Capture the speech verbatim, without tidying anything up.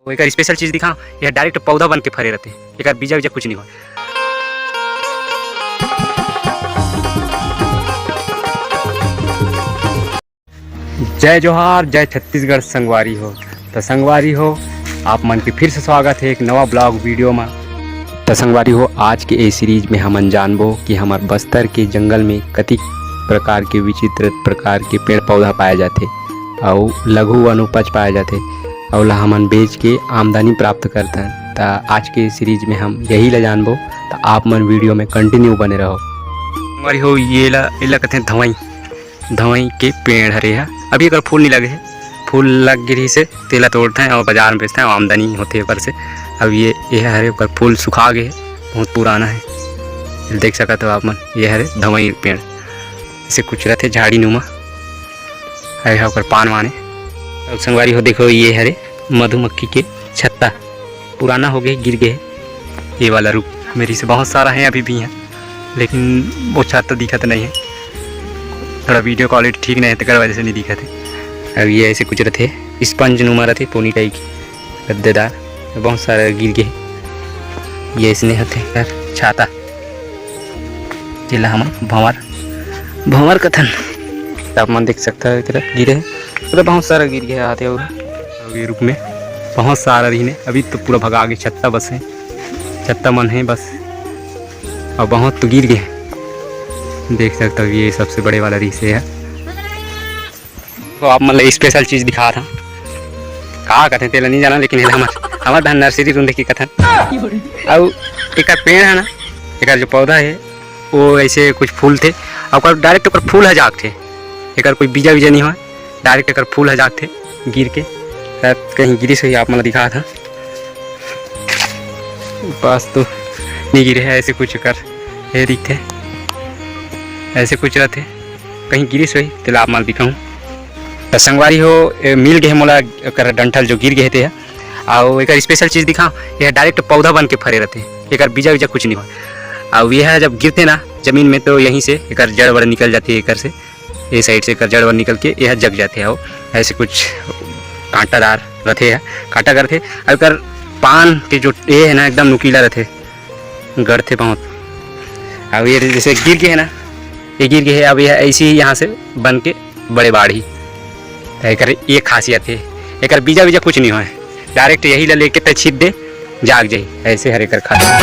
तो एकर स्पेशल चीज दिखा, ये डायरेक्ट पौधा बन के फरे रहते, एकर बीजा बीजा कुछ नहीं हो। जय जोहार, जय छत्तीसगढ़ संगवारी हो। तो संगवारी हो, आप मन के फिर से स्वागत है एक नवा ब्लॉग वीडियो में। तो संगवारी हो, आज के ए सीरीज में हमन जानबो कि हमर बस्तर के जंगल में कतिक प्रकार के विचित्र प्रकार के पेड़ पौधा पाए जाथे अउ लघु वनोपज पाए जाथे, अउ ला हमन बेच के आमदनी प्राप्त करथन। त आज के सीरीज में हम यही ला जानबो, त आप मन वीडियो में कंटिन्यू बने रहो। संगवारी हो, ये ला, ये ला कथे धवई। धवई के पेड़ हरे ह, अभी एकर फूल नहीं लगे हे, फूल लग गे रहिस हे, तेला तोड़थे अउ बाजार में बेचथे अउ आमदनी होथे एकर से। अब ये, ये हरे, ओकर फूल सुखा गे हे, बहुत पुराना हे, देख सकत हो आप मन। ये हरे धवई पेड़, इसे कुछ रथे झाड़ी नुमा, अरे हा ओकर पान वाने। अउ संगवारी हो देखो, ये हरे मधुमक्खी के छत्ता, पुराना हो गए, गिर गए। ये वाला रूप मेरी से बहुत सारा है अभी भी यहाँ, लेकिन वो छत्ता दिखत नहीं है, थोड़ा वीडियो क्वालिटी ठीक नहीं है, तेकर वजह से नहीं दिखत है। अब ये ऐसे कुछ रहते, स्पंज नुमा रहते, पोनी टाइप की, गद्देदार, बहुत सारा गिर गए। ये इसने होते यार छाता, जेला हमन भंवर, भंवर कथन। आप मन देख सकता है, इधर गिरे हैं, मतलब बहुत सारा गिर गया आते और अभी रूप में बहुत सारा रहिने, अभी तो पूरा भगा गए, छत्ता बस है, छत्ता मन है बस, और बहुत तो गिर गए। देख सकता हो, ये सबसे बड़े वाला रिहिसे है। तो आप मन ला स्पेशल चीज दिखात हन, का कथे तेला नहीं जाना, लेकिन एला हमर, हमर डहन नर्सरी रूंदे की कथन। अउ एकर पेड़ है ना, एकर जो पौधा है, वो ऐसे कुछ फूल थे, अउ ओकर डायरेक्ट ओकर फूल ह जाग थे, एकर कोई बीजा बीजा नहीं हो, डायरेक्ट एकर फूल ह जाग थे गिर के। शायद कहीं गिरिस होही, आप मन ला दिखात हन। बस तो नहीं गिरे है, ऐसे कुछ कर, ये दिखते, ऐसे कुछ रहते, कहीं गिरिस होही, तेला आप मन ला दिखाऊं। तो संगवारी हो, ए, मिल गए मोला एकर डंठल जो गिर गए थे, अउ एकर स्पेशल चीज दिखा, ये डायरेक्ट पौधा बन के फरे रहते, एकर बीजा बीजा कुछ नहीं हो। अउ ये है, जब गिरते ना जमीन में, तो यहीं से एकर जड़ वड़ निकल जाती है, एकर से, ये साइड से एकर जड़ वड़ निकल के ये जग जाते हो, ऐसे कुछ कांटादार रथे है, कांटा करथे। अउ एकर पान के जो ये है ना, एकदम नुकीला रथे, गड़थे बहुत। अब ये जैसे गिर गए है ना, ये गिर गए है, अब ये ऐसे ही यहाँ से बन के बड़े बाढ़ी। तो एकर ये खासियत है, एकर बीजा बीजा कुछ नहीं होए, डायरेक्ट यही ला लेके तय छीट दे, जाग जाई, ऐसे हर एकर खासियत।